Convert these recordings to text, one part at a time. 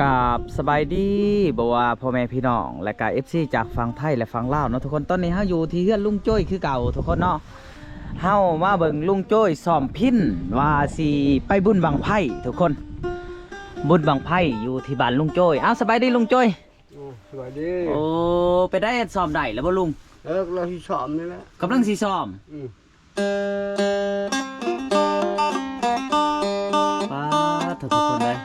ກາບສະບາຍດີ ບໍ່ວ່າພໍ່ແມ່ພີ່ນ້ອງ ແລະກະເອັຟຊີຈາກຝັ່ງໄທ ແລະຝັ່ງລາວເນາະທຸກຄົນ. ຕອນນີ້ເຮົາຢູ່ທີ່ເຮືອນລຸງໂຈ້ຍຄືເກົ່າທຸກຄົນເນາະ. ເຮົາມາເບິ່ງລຸງໂຈ້ຍຊ້ອມພິນ ວ່າຊິໄປບຸນບັ້ງໄຟທຸກຄົນ. ບຸນບັ້ງໄຟຢູ່ທີ່ບ້ານລຸງໂຈ້ຍ. ອ້າວ ສະບາຍດີລຸງໂຈ້ຍ. ໂອ້ ສະບາຍດີ. ໂອ້ ເປັນໃດ ຊ້ອມໄດ້ແລ້ວບໍ່ລຸງ? ເອີ ກຳລັງຊິຊ້ອມນີ້ແຫຼະ. ກຳລັງຊິຊ້ອມ. ອືມ. ປາດໂທ້ ທຸກຄົນເອີຍ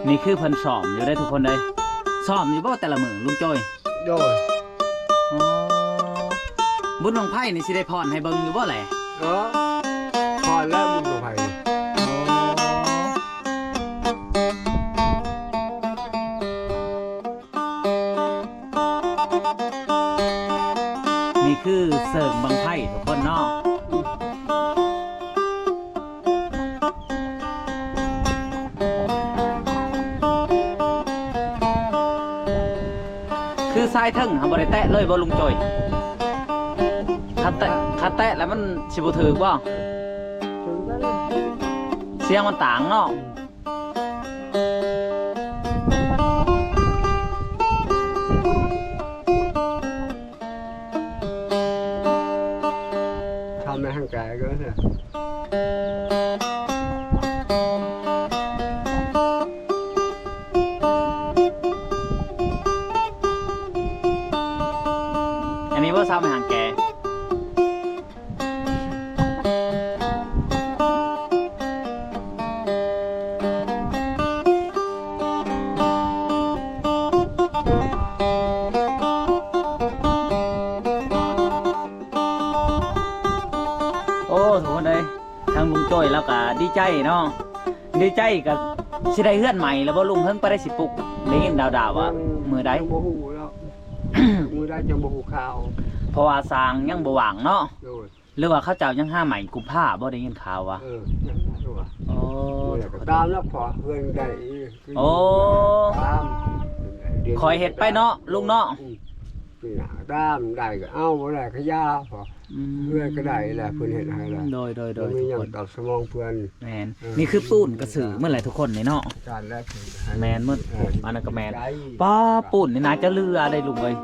ນີ້ຄືເພິ່ນຊ້ອມຢູ່ເດ້ທຸກຄົນເອີຍ. ຊ້ອມຢູ່ບໍ່ແຕ່ລະມື້ລຸງໂຈ້ຍ? ໂດຍ. ອໍ ບຸນບັ້ງໄຟນີ້ຊິໄດ້ຟ້ອນໃຫ້ເບິ່ງຢູ່ບໍ່ແລ? ເອີ ຟ້ອນແລ້ວບຸນບັ້ງໄຟ. ອໍ ນີ້ຄືເສີງບັ້ງໄຟທຸກຄົນເນາະ. ຄືຊາຍເທິງຫັ້ນບໍ່ໄດ້ແຕະເລີຍບໍ່ລຸງໂຈ້ຍ? ຄັນແຕະ ຄັນແຕະແລ້ວມັນຊິບໍ່ຖືກບໍ່? ສຽງມັນຕ່າງເນາະ. ທຳໃຫ້ຮ່າງກາຍກ່ອນເນາະ. ອັນນີ້ບໍ່ຊ້ຳໃຫ້ຮ່າງກາຍ. ໂອ້ ທຸກຄົນເອີຍ ທາງລຸງໂຈ້ຍລາວກະດີໃຈເນາະ. ດີໃຈກະຊິໄດ້ເຮືອນໃໝ່ແລ້ວບໍ່ລຸງ? ເຫິງປານໃດຊິປຸກ? ໄດ້ຍິນດາວໆວ່າ ອືມ ມື້ໃດ ຍັງບໍ່ຮູ້ແລ້ວ. ມື້ໃດຈັ່ງບໍ່ຮູ້ຂ່າວ ເພາະວ່າຊ່າງຍັງບໍ່ວ່າງເນາະ. ໂດຍ. ຫຼືວ່າເຂົາເຈົ້າຍັງຫາໃໝ່ກຸມພາບໍ່? ໄດ້ຍິນຂ່າວວ່າ ເອີ ຍັງຢູ່ວ່າ. ໂອ້ ຕາມແລ້ວ ເພາະເຮືອນໃດ ໂອ້ ຕາມ ຄ່ອຍເຮັດໄປເນາະລຸງເນາະ. ອືມ ປີໜ້າຕາມໄດ້ກໍເອົາ ບໍ່ໄດ້ກໍຢ່າ ເພາະ ອືມ ເຮືອນກໍໄດ້ແລ້ວ ເພິ່ນເຮັດໃຫ້ແລ້ວ. ໂດຍໆໆ ບໍ່ມີຫຍັງຕອບສະໜອງເພິ່ນ. ແມ່ນ. ເອີ ນີ້ຄືປູນກະສືໝົດແຫຼະທຸກຄົນນີ້ເນາະ. ແມ່ນໝົດ. ເອີ ອັນນັ້ນກໍແມ່ນ. ປ້າ ປູນນີ້ໜ້າຈະເຫຼືອໄດ໋ລຸງເອີຍ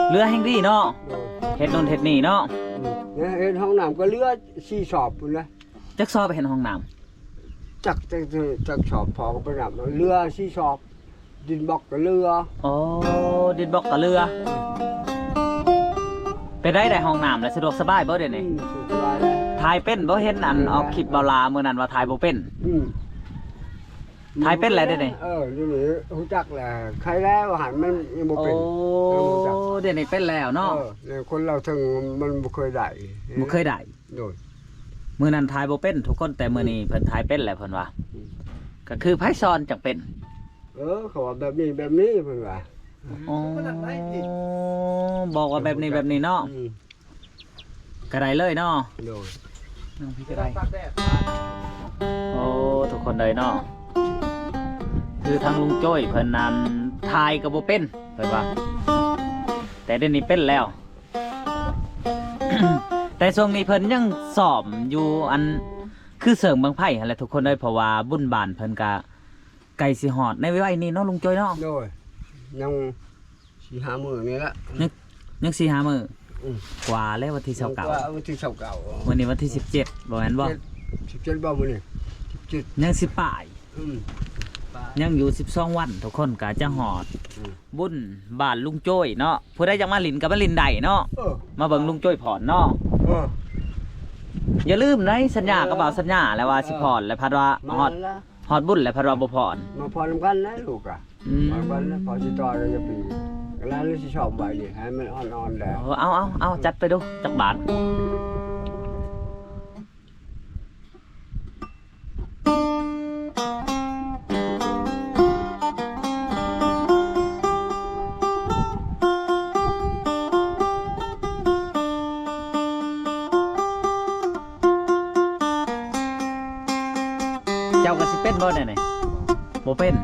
ເຫຼືອແຮງດີເນາະ. ໂດຍ. ເຮັດໂນ່ນເຮັດນີ້ເນາະ. ອືມ ເຮັດຫ້ອງນ້ຳກໍເຫຼືອສີ່ສອບພຸ້ນນະ. ຈັກສອບເຮັດຫ້ອງນ້ຳ? ຈັກ ຈັກ ຈັກສອບ ພໍກໍໄປນັບ ເຫຼືອສີ່ສອບ. ດິນບລັອກກໍເຫຼືອ. ອໍ ດິນບລັອກກໍເຫຼືອ. ເປັນໃດ ໄດ້ຫ້ອງນ້ຳແລ້ວ ສະດວກສະບາຍບໍ່ດຽວນີ້? ອືມ ສະດວກສະບາຍແລ້ວ. ຖ່າຍເປັນບໍ່? ເຫັນອັນອອກຄລິບບ່າວຫຼ້າມື້ນັ້ນວ່າຖ່າຍບໍ່ເປັນ. ອືມ ຖ່າຍເປັນແລ້ວດຽວນີ້. ເອີ ດຽວນີ້ຮູ້ຈັກແລ້ວ ໄຄແລ້ວ ວ່າຫັ້ນ ມັນຍັງບໍ່ເປັນ. ໂອ້ ເອີ ຮູ້ຈັກ ດຽວນີ້ເປັນແລ້ວເນາະ. ເອີ ແລ້ວຄົນລາວເທິງມັນບໍ່ເຄີຍໄດ້ ບໍ່ເຄີຍໄດ້. ໂດຍ. ມື້ນັ້ນຖ່າຍບໍ່ເປັນທຸກຄົນ ແຕ່ມື້ນີ້ ອືມ ເພິ່ນຖ່າຍເປັນແລ້ວເພິ່ນວ່າ. ອືມ ກໍຄືໃຜສອນຈັ່ງເປັນ? ເອີ ເຂົາວ່າແບບນີ້ແບບນີ້ເພິ່ນວ່າ. ອໍ ບອກວ່າແບບນີ້ແບບນີ້ເນາະ. ອືມ ກໍໄດ້ເລີຍເນາະ. ໂດຍ. ນັ່ງພີ້ກໍໄດ້. ໂອ້ ທຸກຄົນເອີຍເນາະ ຄືທາງລຸງໂຈ້ຍເພິ່ນນັ້ນຖ່າຍກໍບໍ່ເປັນເພິ່ນວ່າ ແຕ່ດຽວນີ້ເປັນແລ້ວ. ແຕ່ຊ່ວງນີ້ເພິ່ນຍັງຊ້ອມຢູ່ ອັນ ຄືເສີງບັ້ງໄຟຫັ້ນແຫຼະທຸກຄົນເອີຍ ເພາະວ່າບຸນບ້ານເພິ່ນກະໃກ້ຊິຮອດໃນໄວໆນີ້ເນາະ ລຸງໂຈ້ຍເນາະ. ໂດຍ. ຍັງສີ່ຫ້າມື້ນີ້ລະ. ຍັງ ຍັງສີ່ຫ້າມື້. ອືມ ກວ່າແລ້ວ ວັນທີຊາວເກົ້າ ກວ່າວັນທີຊາວເກົ້າ. ມື້ນີ້ວັນທີສິບເຈັດ ບໍ່ແມ່ນບໍ່? ສິບເຈັດ ສິບເຈັດບໍ່ມື້ນີ້? ສິບເຈັດ ຍັງສິບປາຍ. ອືມ ຍັງຢູ່ສິບສອງວັນ ທຸກຄົນກໍຈະຮອດ ອືມ ບຸນບ້ານລຸງໂຈ້ຍເນາະ. ຜູ້ໃດຢາກມາຫຼິ້ນກໍມາຫຼິ້ນໄດ້ເນາະ. ເອີ ມາເບິ່ງລຸງໂຈ້ຍຟ້ອນເນາະ. ເອີ ຢ່າລືມໃດ ສັນຍາກັບບ່າວສັນຍາແລ້ວວ່າ ເອີ ຊິຟ້ອນ ແລ້ວພັດວ່າຮອດ ມາແລ້ວ ຮອດບຸນແລ້ວພັດວ່າບໍ່ຟ້ອນ. ມາຟ້ອນນຳກັນນະລູກອະ. ອືມ ມາບ້ານນະ ພໍຊິຕໍ່ໄດ້ຈັກປີ ກະລານຊິຊອບໄວ້ນີ້ ໃຫ້ມັນອ່ອນໆແດ່. ເອີ ເອົາ ເອົາ ເອົາ ຈັດໄປດູ ຈັກບາດ. ເຈົ້າກໍຊິເປັນບໍ່ແນວນີ້? ບໍ່ເປັນ.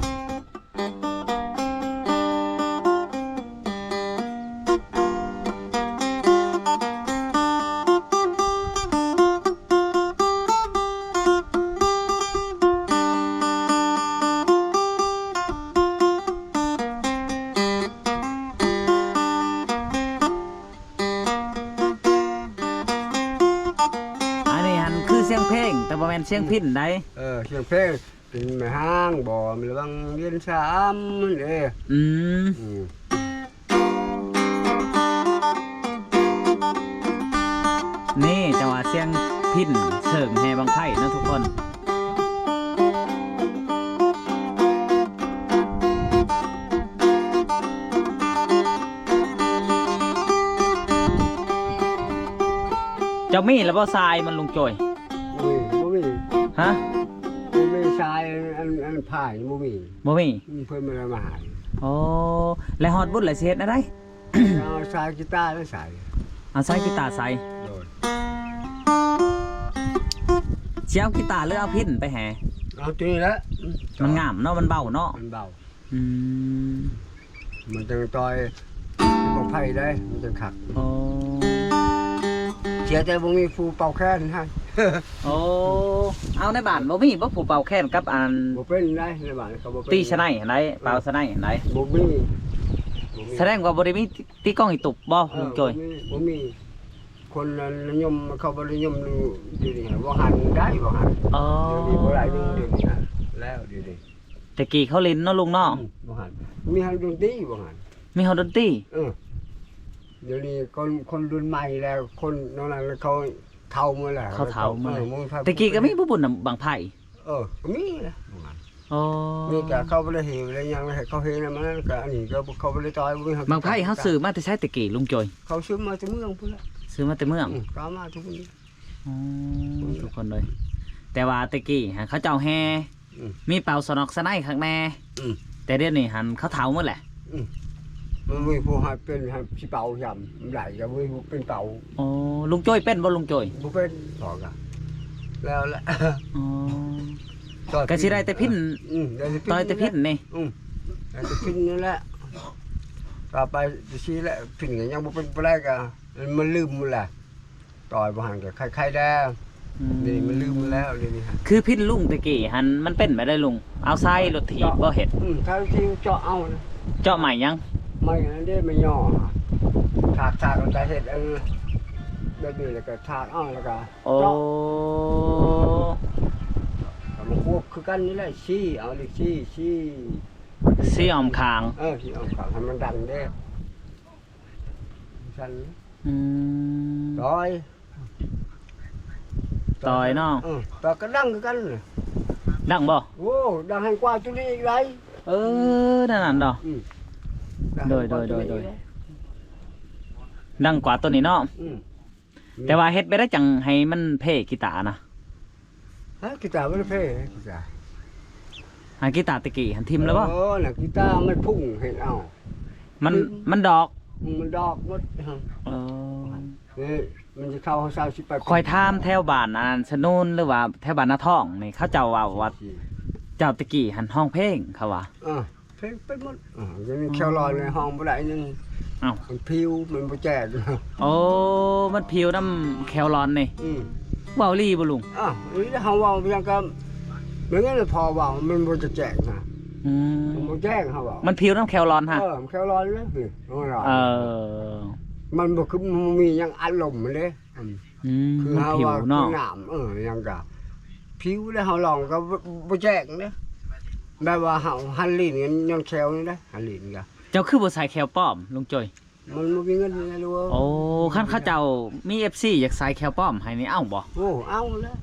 ມ່ນສຽງພິນໃດ. ເອີ ສຽງເພງ ເປັນແມ່ຮ້າງບໍ່ ລະວັງວຽນສາມນັ້ນເດ້. ອືມ ອືມ ນີ້ ແຕ່ວ່າສຽງພິນເສີງແຫ່ບັ້ງໄຟເນາະທຸກຄົນ. ເຈົ້າມີແລ້ວບໍ່ຊາຍມັນລຸງໂຈຍ? ໂອ້ຍ ບໍ່ມີ. ຮະ? ບໍ່ມີຊາຍ ອັນ ອັນ ອັນພາຍບໍ່ມີ. ບໍ່ມີ? ອືມ ເພິ່ນບໍ່ໄດ້ມາໃຫ້. ອໍ ແລ້ວຮອດບຸນແລ້ວຊິເຮັດແນວໃດ? ເອົາສາຍກີຕາແລ້ວໃສ່. ເອົາສາຍກີຕາໃສ່. ໂດຍ. ຊິເອົາກີຕາຫຼືເອົາພິນໄປແຫ່? ເອົາຕົວນີ້ແຫຼະ. ມັນງາມເນາະ ມັນເບົາເນາະ. ມັນເບົາ. ອືມ ມັນຈັ່ງຕ່ອຍບັ້ງໄຟໄດ້ ມັນຈັ່ງຄັກ. ອໍ ເສຍແຕ່ບໍ່ມີຜູ້ເປົ່າແຄນໃຫ້. ໂອ້ ເອົາໃນບ້ານບໍ່ມີບໍ່ຜູ້ເປົ່າແຄນກັບອັນ ບໍ່ເປັນໄດ໋ ໃນບ້ານເຂົາບໍ່ເປັນ ຕີສະໄນຫັ້ນໄດ໋ ເປົ່າສະໄນຫັ້ນໄດ໋. ບໍ່ມີ ບໍ່ມີ. ສະແດງວ່າບໍ່ໄດ້ມີ ຕີກ້ອງອີຕຸບບໍ່ ເອີ ລຸງໂຈຍ? ບໍ່ມີ ບໍ່ມີ. ຄົນນິຍົມ ເຂົາບໍ່ນິຍົມຢູ່ ດຽວນີ້ ວ່າຫັ້ນໄດ້ ວ່າຫັ້ນ. ອໍ ດຽວນີ້ບໍ່ໄດ້ ດຽວນີ້ນະ ແລ້ວດຽວນີ້. ແຕ່ກີ້ເຂົາຫຼິ້ນເນາະລຸງເນາະ. ອືມ ວ່າຫັ້ນ ມີຫັ້ນດົນຕີ ວ່າຫັ້ນ ມີເຮົາດົນຕີ. ເອີ ດຽວນີ້ຄົນ ຄົນລຸ້ນໃໝ່ແລ້ວ ຄົນນັ້ນເຂົາເຖົ້າໝົດແລ້ວ ເຂົາເຖົ້າໝົດແລ້ວ. ເອີ ແຕ່ກີ້ກໍມີຜູ້ບຸນນຳບັ້ງໄຟ. ເອີ ກໍມີແຫຼະ ວ່າ. ອໍ ມີແຕ່ເຂົາບໍ່ໄດ້ເຮັດແລ້ວ ຍັງໃຫ້ເຂົາເຮັດນຳມັນ ກໍອັນນີ້ກໍເຂົາບໍ່ໄດ້ຕ່ອຍ. ບັ້ງໄຟເຮົາຊື້ມາແຕ່ໃສແຕ່ກີ້ລຸງໂຈຍ? ເຂົາຊື້ມາແຕ່ເມືອງພຸ້ນແຫຼະ. ຊື້ມາແຕ່ເມືອງ. ອືມ ກໍເອົາມາທຸກມື້. ອໍ ອືມ ທຸກຄົນເລີຍ. ແຕ່ວ່າແຕ່ກີ້ຫັ້ນເຂົາເຈົ້າແຫ່ ອືມ ມີເປົ່າສະນອກສະໄນຄັກແນ່. ອືມ ແຕ່ດຽວນີ້ຫັ້ນເຂົາເຖົ້າໝົດແຫຼະ. ອືມ ມັນມີຜູ້ໃຫ້ເປັນ ໃຫ້ຊິເປົ່າຊ້ຳ ໄດ້ກໍບໍ່ມີຜູ້ເປັນເປົ່າ. ອໍ ລຸງໂຈຍເປັນບໍ່ລຸງໂຈຍ? ບໍ່ເປັນ ພໍກະແລ້ວແຫຼະ. ອໍ ກໍຊິໄດ້ແຕ່ພິນ. ອືມ ໄດ້ແຕ່ພິນ ຕໍ່ແຕ່ພິນນີ້. ອືມ ໄດ້ແຕ່ພິນນີ້ແຫຼະ. ຕໍ່ໄປຊິຊີ້ແຫຼະ ພິນກໍຍັງບໍ່ເປັນປານໃດ ກໍມັນລືມໝົດແຫຼະ. ຕໍ່ໄປຫັ້ນກໍໄຄໆແດ່. ອືມ ດຽວນີ້ມັນລືມໝົດແລ້ວ ດຽວນີ້. ຄືພິນລຸງແຕ່ກີ້ຫັ້ນ ມັນເປັນແບບໃດລຸງ? ເອົາໃສ່ລົດຖີບບໍ່ເຮັດ? ອືມ ໃສ່ທີ່ເຈາະເອົານະ. ເຈາະໄມ້ຫຍັງ? ໄມ້ອັນນັ້ນເດ້ ໄມ້ຍໍ ຖາກໆ ແລ້ວກໍເຮັດອັນແບບນີ້ ແລ້ວກໍຖາກເອົາ ແລ້ວກໍ ໂອ້ ເຈາະ. ກໍມາຄວບຄືກັນນີ້ແຫຼະ ຊີ້ເອົາເລກ ຊີ້ ຊີ້ ຊີ້ອ້ອມຂ້າງ. ເອີ ຊີ້ອ້ອມຂ້າງໃຫ້ມັນດັງເດ້ ຊັ້ນ. ອືມ ຕອຍ ຕອຍເນາະ. ເອີ ຕອຍກໍດັງຄືກັນ. ດັງບໍ່? ໂອ້ ດັງແຮງກວ່າຕົວນີ້ອີກໄດ໋. ເອີ ນັ້ນໆເນາະ. ອືມ ໂດຍໆໆໆ ດັງກວ່າຕົວນີ້ເນາະ. ອືມ ແຕ່ວ່າເຮັດແບບໃດຈັ່ງໃຫ້ມັນເພກີຕານະ? ຮະ ກີຕາບໍ່ໄດ້ເພ ກີຕາ ຫາ ກີຕາແຕ່ກີ້ຫັ້ນຖິ້ມແລ້ວບໍ່? ເອີ ນະ ກີຕາມັນພຸ້ງເຮັດເອົາ ມັນ ມັນດອກ. ອືມ ມັນດອກໝົດ. ເອີ ເອີ ມັນຊິເຂົ້າຊາວສິບປາຍປີ. ຂ້ອຍຖາມແຖວບ້ານອັນນັ້ນ ສະໜູນ ຫຼືວ່າແຖວບ້ານນາທອງນີ້ ເຂົາເຈົ້າເວົ້າວ່າ ເຈົ້າແຕ່ກີ້ຫັ້ນຮ້ອງເພງ ເຂົາວ່າ. ເອີ ເພງໄປໝົດ. ເອີ ດຽວນີ້ແຄວລອນນີ້ຮ້ອງບໍ່ໄດ້ໜຶ່ງ. ອ້າວ ມັນຜິວ ມັນບໍ່ແຈ້ງ. ໂອ້ ມັນຜິວນຳແຄວລອນນີ້. ອືມ ເວົ້າອີ່ຫຼີບໍ່ລຸງ? ອ້າວ ເຮົາເວົ້າຫຍັງກໍ ມັນກໍພໍເວົ້າ ມັນບໍ່ຈະແຈ້ງນະ. ອືມ ມັນບໍ່ແຈ້ງ ເຮົາເວົ້າ ມັນຜິວນຳແຄວລອນຫະ. ເອີ ແຄວລອນເລີຍ. ເອີ ມັນບໍ່ຄື ມັນມີຫຍັງອັດລົມເດ້. ອືມ ອືມ ຄືເຮົາວ່າ ມັນຜິວເນາະ ຄືນ້ຳ ເອີ ຫຍັງກະຜິວແລ້ວ ເຮົາລອງກໍບໍ່ ບໍ່ແຈ້ງເດ້ ແບບວ່າເຮົາຫັນລີ້ນກັນຍ້ອນແຄວນີ້ເດ້ ຫັນລີ້ນກັນ. ເຈົ້າຄືບໍ່ໃສ່ແຄວປ້ອມ ລຸງໂຈຍ? ມັນບໍ່ມີເງິນແລ້ວ. ໂອ້ ຄັນເຂົາເຈົ້າມີເອັຟຊີຢາກໃສ່ແຄວປ້ອມໃຫ້ນີ້ ເອົາບໍ່? ໂອ້ ເອົາແລ້ວ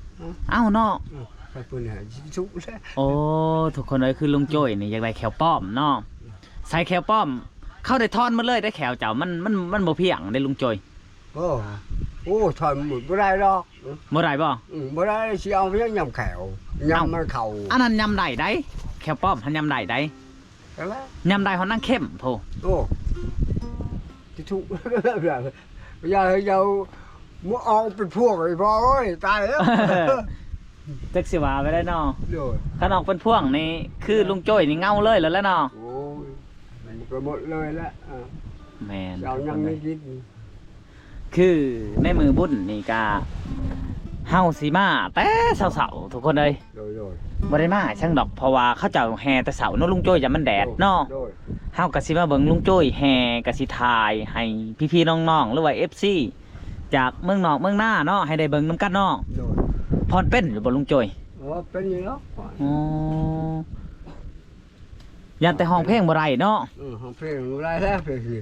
ເອົາເນາະ. ເອີ ໃສ່ເພິ່ນໃຫ້ສຸກແລ້ວ. ໂອ້ ທຸກຄົນເອີຍ ຄືລຸງໂຈຍນີ້ຢາກໄດ້ແຄວປ້ອມເນາະ ໃສ່ແຄວປ້ອມ ເຂົາໄດ້ຖອນໝົດເລີຍເດ້ແຄວເຈົ້າ ມັນ ມັນ ມັນບໍ່ພຽງເດ້ລຸງໂຈຍ. ໂອ້ ໂອ້ ຖອນໝົດບໍ່ໄດ້ດອກ. ບໍ່ໄດ້ບໍ່? ອືມ ບໍ່ໄດ້ ຊິເອົາຫຍັງຫຍ້ຳແຂ້ວ ຫຍ້ຳມັນເຂົ້າ. ອັນນັ້ນຫຍ້ຳໄດ້ໃດ໋ ແຂ້ວປ້ອມຫັ້ນຫຍ້ຳໄດ້ໃດ໋. ຫຍ້ຳໄດ້ຮອດນາງເຂັມພຸ້ນ. ໂອ້ ຕິທຸກ ຢ່າໃຫ້ເຈົ້າມາອອກເປັນພວກ ໄອ້ພໍ່ເອີຍ ຕາຍແລ້ວ. ຈັກຊິວ່າໄປໄດ້ເນາະ. ໂດຍ ຄັນອອກເປັນພວກນີ້ ຄືລຸງໂຈ້ຍນີ້ເຫງົາເລີຍແລ້ວແຫຼະເນາະ. ໂອ້ຍ ມັນກໍໝົດເລີຍແຫຼະ. ເອີ ແມ່ນ ເຈົ້າຍັງມີກິນ. ຄືໃນມື້ບຸນນີ້ກະ ເຮົາຊິມາແຕ່ເຊົ້າໆ ທຸກຄົນເອີຍ. ໂດຍໆ ບໍ່ໄດ້ມາຫຍັງດອກ ເພາະວ່າເຂົາເຈົ້າແຫ່ແຕ່ເຊົ້າເນາະ ລຸງໂຈ້ຍ ຢ້ານມັນແດດເນາະ. ໂດຍ ເຮົາກະຊິມາເບິ່ງລຸງໂຈ້ຍແຫ່ ກະຊິຖ່າຍໃຫ້ພີ່ໆນ້ອງໆ ຫຼືວ່າເອັຟຊີຈາກເມືອງນອກເມືອງນາເນາະ ໃຫ້ໄດ້ເບິ່ງນຳກັນເນາະ. ໂດຍ ພອນເປັນຢູ່ບໍ່ລຸງໂຈ້ຍ? ເອີ ເປັນຢູ່ດອກ. ອໍ ຢ້ານແຕ່ຮ້ອງເພງບໍ່ໄດ້ເນາະ. ເອີ ຮ້ອງເພງບໍ່ໄດ້ແລ້ວ ເພງນີ້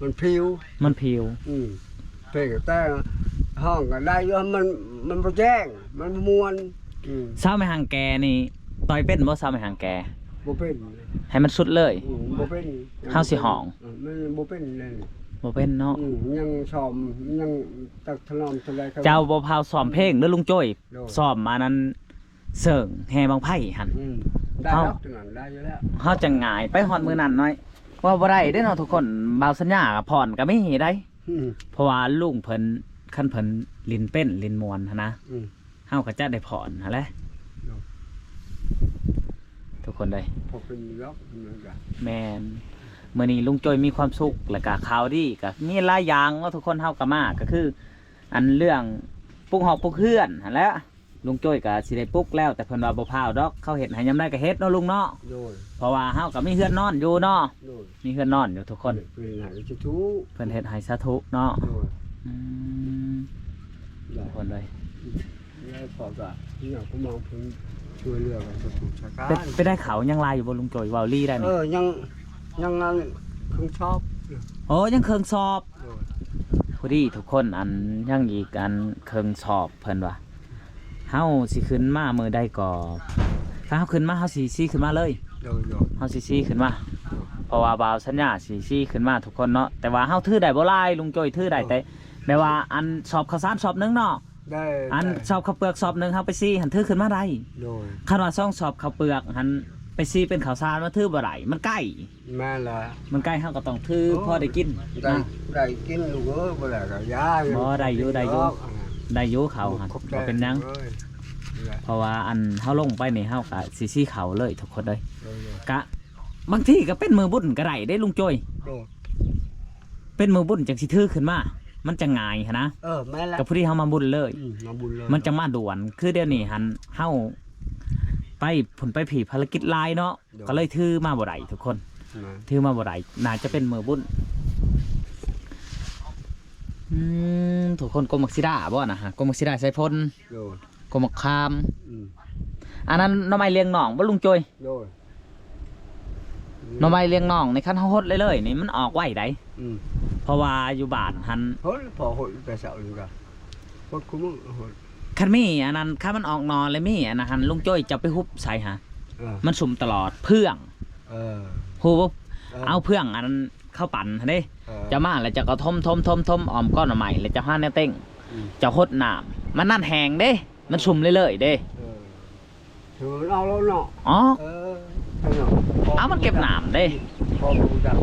ມັນຜິວ ມັນຜິວ. ອືມ ເພງແຕ່ຮ້ອງກໍໄດ້ຢູ່ ມັນ ມັນບໍ່ແຈ້ງ ມັນບໍ່ມ່ວນ. ອືມ ຊາວແມ່ຮັງແກນີ້ ຕ່ອຍເປັນບໍ່ ຊາວແມ່ຮັງແກ? ບໍ່ເປັນ. ໃຫ້ມັນສຸດເລີຍ. ອືມ ບໍ່ເປັນ. ເຮົາຊິຮ້ອງ ເອີ ມັນບໍ່ເປັນເລີຍ. ບໍ່ເປັນເນາະ. ອືມ ຍັງຊ້ອມ ຍັງຕັກຖະໜອມເທົ່າໃດ. ເຈົ້າບໍ່ພາວຊ້ອມເພງເດີລຸງໂຈ້ຍ. ໂດຍ ຊ້ອມອັນນັ້ນ ເຊິ່ງແຫ່ບັ້ງໄຟຫັ້ນ. ອືມ ໄດ້ດອກ ເຮົາ ຕົວນັ້ນໄດ້ຢູ່ແລ້ວ ເຮົາຈັ່ງງ່າຍໄປຮອດມື້ນັ້ນໜ້ອຍ. ເວົ້າບໍ່ໄດ້ເດ້ເນາະທຸກຄົນ ບ່າວສັນຍາພອນກໍມີໄດ໋. ອືມ ເພາະວ່າລຸງເພິ່ນ ຄັນເພິ່ນຫຼິ້ນເປັນຫຼິ້ນມ່ວນຫັ້ນນະ. ອືມ ເຮົາກໍຈະໄດ້ພອນຫັ້ນແຫຼະ. ໂດຍ ທຸກຄົນເດີ ພໍເປັນຢູ່ດອກ. ແມ່ນ ມື້ນີ້ລຸງໂຈ້ຍມີຄວາມສຸກ ແລ້ວກໍຂ່າວດີກໍມີຫຼາຍຢ່າງເນາະທຸກຄົນ. ເຮົາກໍມາ ກໍຄືອັນເລື່ອງປຸກຮອກປຸກເຮືອນຫັ້ນແຫຼະ. ລຸງໂຈ້ຍກໍຊິໄດ້ປຸກແລ້ວ ແຕ່ເພິ່ນວ່າບໍ່ພາວດອກ ເຂົາເຮັດໃຫ້ຍາມໃດກໍເຮັດເນາະລຸງເນາະ. ໂດຍ ເພາະວ່າເຮົາກໍມີເຮືອນນອນຢູ່ເນາະ. ໂດຍ ມີເຮືອນນອນຢູ່ທຸກຄົນ. ເພິ່ນເຮັດໃຫ້ສາທຸ ເພິ່ນເຮັດໃຫ້ສາທຸເນາະ. ໂດຍ ອືມ ທຸກຄົນເອີຍ ແລ້ວເຂົາກໍ ນີ້ກໍມອງເພິ່ນຊ່ວຍເຫຼືອກັນສາທຸສາການ. ເປັນ ເປັນໄດ້ເຂົ້າຍັງຫຼາຍຢູ່ບໍ່ລຸງໂຈ້ຍ? ເວົ້າລີໄດ້ນີ້. ເອີ ຍັງ ຍັງອັນເຄິ່ງສອບ. ໂອ້ ຍັງເຄິ່ງສອບ. ໂດຍ ພໍດີທຸກຄົນ ອັນ ຍັງອີກອັນເຄິ່ງສອບ ເພິ່ນວ່າ ເຮົາຊິຂຶ້ນມາມື້ໃດກໍ ຖ້າເຮົາຂຶ້ນມາ ເຮົາຊິຊີ້ຂຶ້ນມາເລີຍ. ໂດຍ ໂດຍ ເຮົາຊິຊີ້ຂຶ້ນມາ ເພາະວ່າບ່າວສັນຍາຊິຊີ້ຂຶ້ນມາທຸກຄົນເນາະ. ແຕ່ວ່າເຮົາຖືໄດ້ບໍ່ຫຼາຍ ລຸງໂຈ້ຍ ຖືໄດ້ແຕ່ ແບບວ່າອັນສອບເຂົ້າສານສອບໜຶ່ງເນາະ. ໄດ້ ອັນ ໄດ້ ສອບເຂົ້າເປືອກສອບໜຶ່ງ ເຮົາໄປຊີ້ຫັ້ນ ຖືຂຶ້ນມາໄດ້. ໂດຍ ຄັນວ່າສອງສອບເຂົ້າເປືອກຫັ້ນ ໄປຊີ້ເປັນເຂົ້າສານມາ ຖືບໍ່ໄດ້ ມັນໃກ້. ແມ່ນລະ ມັນໃກ້ ເຮົາກໍຕ້ອງຖື ໂອ້ ພໍໄດ້ກິນ ໄດ້ ນະ ໄດ້ກິນລູກເອີຍ. ບໍ່ໄດ້ກໍຢ່າ ບໍ່ ໄດ້ຢູ່ ໄດ້ຢູ່ ໄດ້ຢູ່ເຂົ້າຫັ້ນ ບໍ່ເປັນຫຍັງ. ເພາະວ່າອັນເຮົາລົງໄປນີ້ ເຮົາກໍຊິຊີ້ເຂົ້າເລີຍທຸກຄົນເອີຍ. ໂດຍ ກະບາງທີກໍເປັນມື້ບຸນກໍໄດ້ເດ້ລຸງໂຈ້ຍ. ໂດຍ ເປັນມື້ບຸນຈັ່ງຊິຖືຂຶ້ນມາ ມັນຈະງ່າຍຫັ້ນນະ. ເອີ ແມ່ນລະ ກໍພໍດີເຮົາມາບຸນເລີຍ. ອືມ ມາບຸນເລີຍ ມັນຈະມາດ່ວນ. ຄືດຽວນີ້ຫັ້ນ ເຮົາໄປພຸ້ນໄປພີ້ ພາລະກິດຫຼາຍເນາະ. ໂດຍ ກໍເລີຍຖືມາບໍ່ໄດ້ທຸກຄົນ. ນະ ຖືມາບໍ່ໄດ້ ໜ້າຈະເປັນມື້ບຸນ. ອືມ ທຸກຄົນ ກົກໝາກສີດາບໍ່ນະ? ກົກໝາກສີດາໃສ່ຝົນ. ໂດຍ ກົກໝາກຂາມ. ອືມ ອັນນັ້ນໜໍ່ໄມ້ລ້ຽງນ້ອງບໍ່ລຸງໂຈ້ຍ? ໂດຍ ໜໍ່ໄມ້ລ້ຽງນ້ອງນີ້ ຄັນເຮົາຫົດເລື້ອຍໆນີ້ ມັນອອກໄວໃດ໋. ອືມ ເພາະວ່າຢູ່ບ້ານຫັ້ນ ຫົດ ພໍຫົດແຕ່ເຊົ້ານີ້ກໍຫົດຄູ່ມື້ ຫົດ. ຄັນມີອັນນັ້ນ ຄັນມັນອອກໜໍ່ແລ້ວມີອັນນັ້ນຫັ້ນ ລຸງໂຈ້ຍ ເຈົ້າໄປຫຸບໃສ່ຫາ. ເອີ ມັນຊຸ່ມຕະຫຼອດ ເຟືອງ. ເອີ ຮູ້ບໍ່? ເອີ ເອົາເຟືອງອັນເຂົ້າປັ່ນຫັ້ນເດ້. ເອີ ເຈົ້າມາແລ້ວເຈົ້າກໍຖົມໆໆ ອ້ອມກ້ອນໜໍ່ໄມ້ ແລ້ວເຈົ້າຫາແນວເຕັງ. ອືມ ເຈົ້າຫົດນ້ຳ ມັນນັ້ນແຫ້ງເດ້ ມັນຊຸ່ມເລື້ອຍໆເດ້. ເອີ ຖືມັນອອກແລ້ວເນາະ. ອໍ ເອີ ເອົາມັນເກັບນ້ຳເດ້. ພໍຮູ້ຈັກ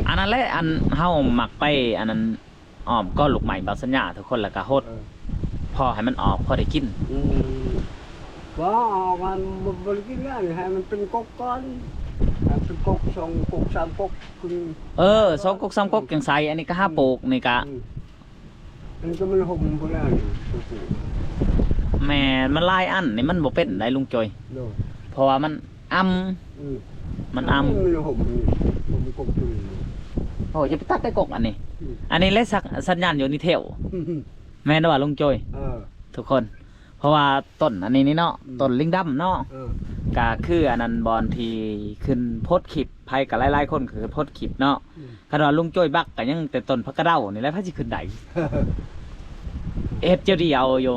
ອັນນັ້ນແຫຼະ ອັນເຮົາມັກໄປອັນນັ້ນ ອ້ອມກ້ອນລູກໄມ້ບ່າວສັນຍາທຸກຄົນ ແລ້ວກໍຫົດ ເອີ ພໍໃຫ້ມັນອອກ ພໍໄດ້ກິນ. ອືມ ບໍ່ອອກ ມັນບໍ່ ບໍ່ໄດ້ກິນແລ້ວ ໃຫ້ມັນເປັນກົກກ່ອນ ໃຫ້ເປັນກົກ ສອງກົກ ສາມກົກຂຶ້ນ. ເອີ ສອງກົກ ສາມກົກຈັ່ງໃສ່. ອັນນີ້ກໍຫາ ອືມ ປູກນີ້ກະ ອືມ ອັນນີ້ກໍມັນຫົ່ມພຸ້ນແລ້ວນີ້. ແມ່ນ ມັນຫຼາຍອັນນີ້ ມັນບໍ່ເປັນໄດ໋ລຸງໂຈ້ຍ. ໂດຍ ເພາະວ່າມັນອຳ. ອືມ ມັນອຳ ມັນຫົ່ມນີ້ ຫົ່ມກົກຢູ່ນີ້. ໂອ້ ຢ່າໄປຕັດໄດ້ກົກອັນນີ້. ອືມ ອັນນີ້ແຫຼະສັກ ສັນຍານຢູ່ນີ້ແຖວ. ອືມ ແມ່ນບໍ່ລຸງໂຈ້ຍ? ເອີ ທຸກຄົນ ເພາະວ່າຕົ້ນອັນນີ້ນີ້ເນາະ. ອືມ ຕົ້ນລິງດຳເນາະ. ເອີ ກະຄືອັນນັ້ນ ບ່ອນທີ່ຂຶ້ນໂພສຄລິບ ໃຜກໍຫຼາຍໆຄົນກໍຂຶ້ນໂພສຄລິບເນາະ. ອືມ ຄັນວ່າລຸງໂຈ້ຍບັກກໍຍັງແຕ່ຕົ້ນຜັກກະເດົານີ້ແຫຼະ ໃຜຊິຂຶ້ນໄດ້. ເຮັດເຈົ້າດຽວຢູ່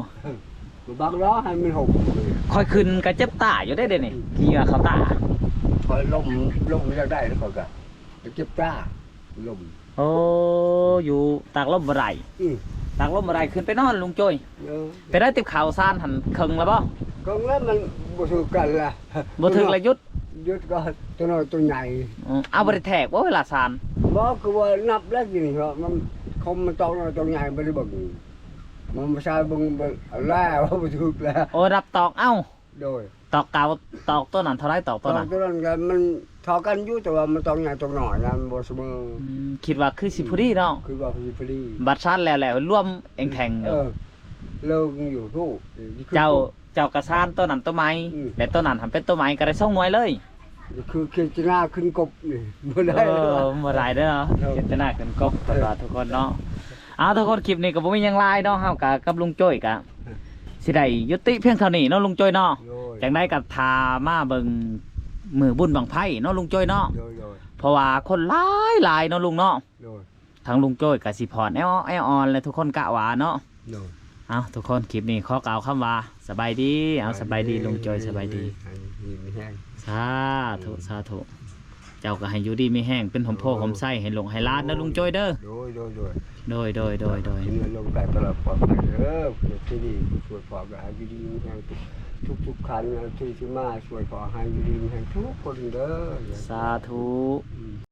ບໍ່ບັກດອກ ໃຫ້ມັນຫົ່ມ. ຂ້ອຍຂຶ້ນກໍເຈັບຕາຢູ່ເດ້ ດຽວນີ້ ອືມ ເຫຍື້ອເຂົ້າຕາ. ຂ້ອຍລົ້ມ ລົ້ມຢາກໄດ້ ຂ້ອຍກໍເຈັບຕາ ລົ້ມ. ໂອ້ ຢູ່ຕາກລົມບໍ່ໄດ້. ອືມ ຕາກລົມບໍ່ໄດ້ ຂຶ້ນໄປນອນລຸງໂຈ້ຍ. ເອີ ໄປໄດ້ຕິບເຂົ້າສານຫັ້ນເຄິ່ງແລ້ວບໍ່? ເຄິ່ງແລ້ວ ມັນບໍ່ຖືກກັນລະ ບໍ່ຖືກລະຢຸດ. ຢຸດກ່ອນ ຕົວນ້ອຍຕົວໃຫຍ່. ອືມ ເອົາ ບໍ່ໄດ້ແທກບໍ່ເວລາສານ? ບໍ່ ຄືວ່ານັບແລ້ວກິນເນາະ ມັນຄົມມັນຕອກນ້ອຍຕອກໃຫຍ່ ບໍ່ໄດ້ເບິ່ງ ມັນບໍ່ໃຊ່ເບິ່ງ ເບິ່ງແລ້ວ ບໍ່ຖືກແລ້ວ. ໂອ້ ນັບຕອກເອົາ. ໂດຍ ຕອກເກົ່າ ຕອກຕົວນັ້ນເທົ່າໃດ ຕອກຕົວນັ້ນ? ຕອກຕົວນັ້ນກໍມັນເທົ່າກັນຢູ່ ແຕ່ວ່າມັນຕອກໃຫຍ່ຕອກນ້ອຍນະ ມັນບໍ່ສະເໝີ. ອືມ ຄິດວ່າຄືຊິພໍດີເນາະ. ອືມ ຄິດວ່າຊິພໍດີ. ບັດສານແລ້ວ ລວມເອງແທ່ງຢູ່. ເອີ ເລີງຢູ່ ເຈົ້າ ເຈົ້າກະສານຕົວນັ້ນຕົວໃໝ່ ອືມ ແລະຕົວນັ້ນຫັ້ນເປັນຕົວໃໝ່ ກໍໄດ້ສອງໜ່ວຍເລີຍ. ຄືເຄດຕະນາຂຶ້ນກົບນີ້ ບໍ່ໄດ້. ເອີ ບໍ່ໄດ້ເດີ. ເອີ ເຄດຕະນາຂຶ້ນກົບ ເອີ ເພິ່ນວ່າທຸກຄົນເນາະ. ເອົາ ທຸກຄົນ ຄລິບນີ້ກໍບໍ່ມີຫຍັງຫຼາຍເນາະ ເຮົາກໍກັບລຸງໂຈ້ຍກໍ ເອີ ຊິໄດ້ຍຸຕິພຽງເທົ່ານີ້ເນາະລຸງໂຈ້ຍເນາະ. ໂດຍ ຈັ່ງໃດກໍຖ້າມາເບິ່ງມື້ບຸນບັ້ງໄຟເນາະລຸງໂຈ້ຍເນາະ. ໂດຍໆ ເພາະວ່າຄົນຫຼາຍໆເນາະລຸງເນາະ. ໂດຍ ທາງລຸງໂຈ້ຍກໍຊິຜ່ອນແອວ ແອວອ່ອນ ແລະ ທຸກຄົນກະວ່າເນາະ. ໂດຍ ເອົາ ທຸກຄົນ ຄລິບນີ້ຂໍກ່າວຄຳວ່າສະບາຍດີ. ເອົາ ສະບາຍດີ ສະບາຍດີ ລຸງໂຈ້ຍ ສະບາຍດີ. ໃຫ້ມີແຮງ ສາທຸ ອືມ ສາທຸ. ເຈົ້າກໍໃຫ້ຢູ່ດີມີແຮງ ເປັນຮົ່ມໂພ ໂດຍ ຮົ່ມໄຊໃຫ້ລູກໃຫ້ຫຼານເດີລຸງໂຈ້ຍເດີ. ໂດຍ ໂດຍ ໂດຍ ໂດຍ ໂດຍ ໂດຍ ໂດຍ ຂຶ້ນເຮືອນລົງໄດ້ຕະຫຼອດປອດໄພເດີ ຜູ້ທີ່ດີຜູ້ຊ່ວຍພໍ່ກໍໃຫ້ຢູ່ດີມີແຮງທຸກ ທຸກໆຄັນ ທີ່ ທີ່ມາຊ່ວຍພໍ່ໃຫ້ຢູ່ດີມີແຮງທຸກຄົນເດີ. ສາທຸ ອືມ.